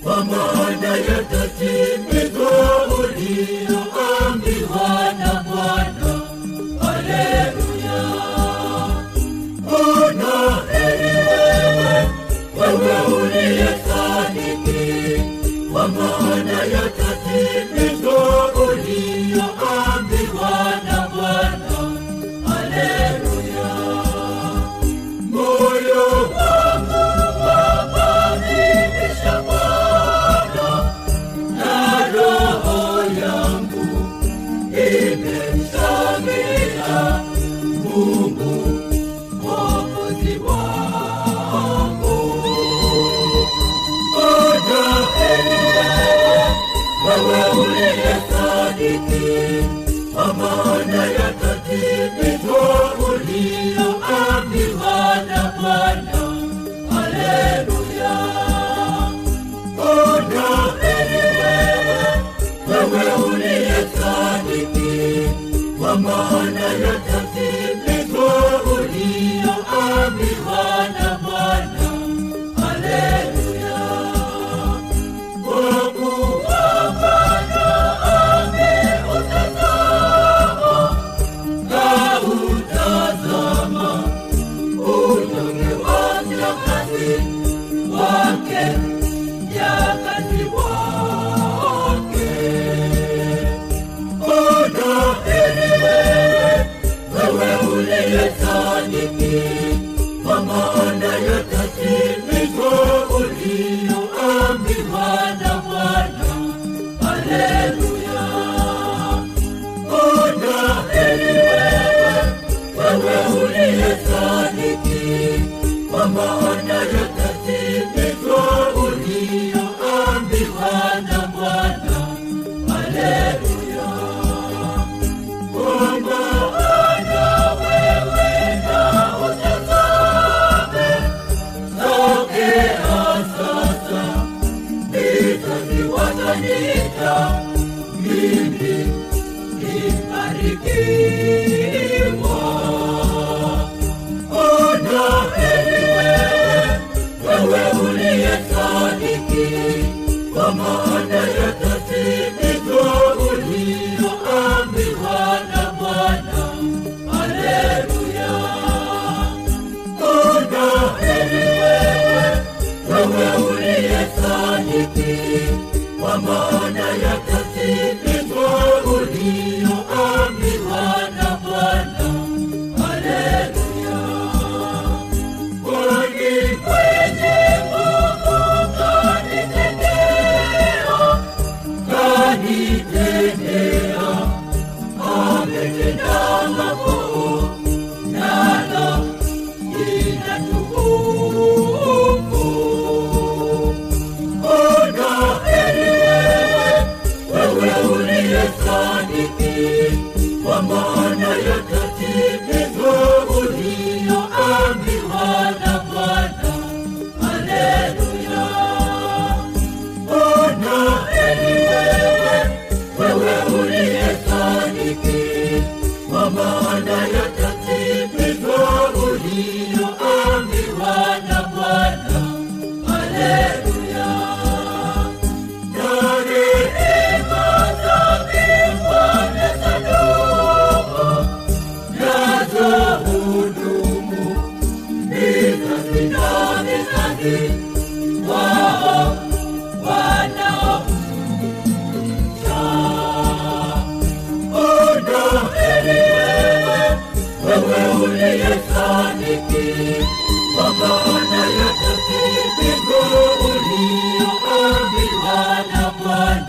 Kwa maana yatatimizwa uliyoambiwa na Bwana. Haleluya. Ona heri wewe, wewe uliyesadiki, kwa maana yatatimizwa uliyoambiwa na Bwana. Haleluya. Moyo wangu waadhimisha Bwana, na roho yangu imemshangilia Mungu Mwokozi wangu. Ona heri wewe, wewe uliyesadiki, kwa maana yatatimizwa uliyoambiwa na Bwana. Haleluya. Ona heri wewe, wewe uliyesadiki, kwa maana yatatimizwa uliyoambiwa na Bwana. Haleluya. Kwa kuwa Bwana ameutazama, kautazama unyonge wa mjakazi wake, mjakazi wake. Ona heri wewe, wewe uliyesadiki, kwa maana yatatimizwa uliyoambiwa na Bwana. Haleluya. Ona heri wewe, wewe uliyesadiki, kwa maana yatatimizwa uliyoambiwa na Bwana. Haleluya. Kwa maana wewe na utazame, tokea sasa vizazi wataniita mimi nimebarikiwa. Ona heri wewe, wewe uliyesadiki, kwa maana yatatimizwa uliyoambiwa na Bwana. Haleluya. Ona heri wewe, wewe uliyesadiki, kwa maana yatatimizwa uliyoambiwa na Bwana. Haleluya. Kwani mwenye nguvu kanitendea, kanitendea, ametenda makuu, nalo jina tukufu. Ona heri wewe, wewe uliyesadiki, kwa maana yatatimizwa uliyoambiwa na Bwana. Haleluya. Ona heri wewe, wewe uliyesadiki, kwa maana yatatimizwa uliyoambiwa na Bwana. Haleluya. Na rehema zake Bwana zadumu, nazo hudumu vizazi na vizazi, wao wanaomcha. Ona heri wewe, wewe uliyesadiki, kwa maana yatatimizwa uliyoambiwa na Bwana.